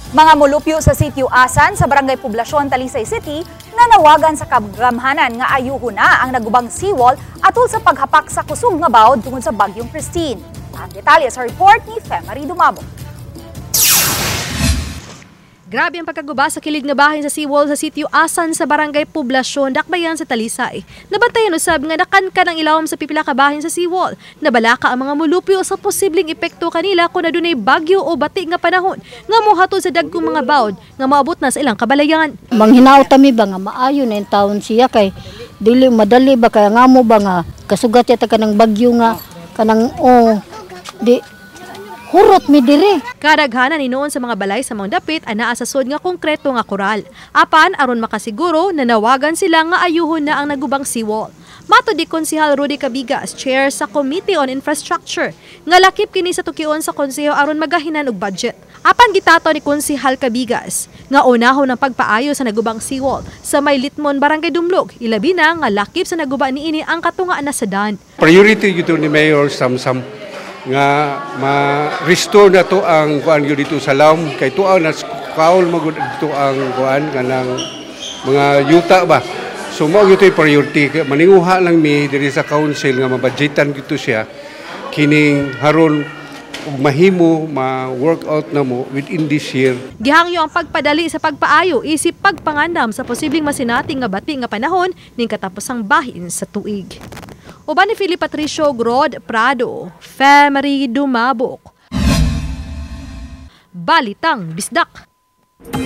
Mga molupyo sa Sitio Asan sa Barangay Poblacion, Talisay City, nanawagan sa kagamhanan nga ayuho na ang nagubang seawall atol sa paghapak sa kusog nga bawod tungod sa Bagyong Kristine. Ang detalye sa report ni Femary Dumabo. Grabe ang pagkaguba sa kilid nga bahin sa seawall sa Sitio Asan sa Barangay Poblacion, Dakbayan sa Talisay. Nabantayan usab nga nakankan ang ilawom sa pipila ka bahin sa seawall. Nabalaka ang mga mulupyo sa posibleng epekto kanila kung adunay bagyo o bati nga panahon nga mohatod sa dagkong mga bawod nga moabot na sa ilang kabalayan. Manghinaot mi ba nga maayo na yung taon siya kay dili madali ba kay ngamo ba nga kasugat yata kanang bagyo nga kanang oh di hurot mi diri. Kadaghanan ni noon sa mga balay sa mga dapit anaa sa sud nga konkreto nga koral. Apan aron makasiguro, nanawagan sila nga ayuhon na ang nagubang seawall. Matod ni Konsehal Rudy Cabigas, chair sa Committee on Infrastructure, nga lakip kini sa tukion sa konseho aron magahinan og budget. Apan gitato ni Konsehal Cabigas nga unahon ang pagpaayo sa nagubang seawall sa may Litmon, Barangay Dumlog, ilabi na nga lakip sa naguba niini ang katunga na sa Dan. Priority gyud ni Mayor Samsam nga ma-restore na to ang kuan gyud dito sa lawom kay tuaw na kaol magud dito ang kuan kanang mga yuta ba. So mao gyud to'y priority. Maninguha lang mi diri sa council nga mabudgetan gyud to siya kining haron ug mahimo ma-work out na mo within this year. Gihangyo ang pagpadali sa pagpaayo isip pagpangandam sa posibleng masinati nga bati nga panahon ning katapusang bahin sa tuig. Uban ni Philip Patricio Grod Prado, Femery Dumabok. Balitang Bisdak.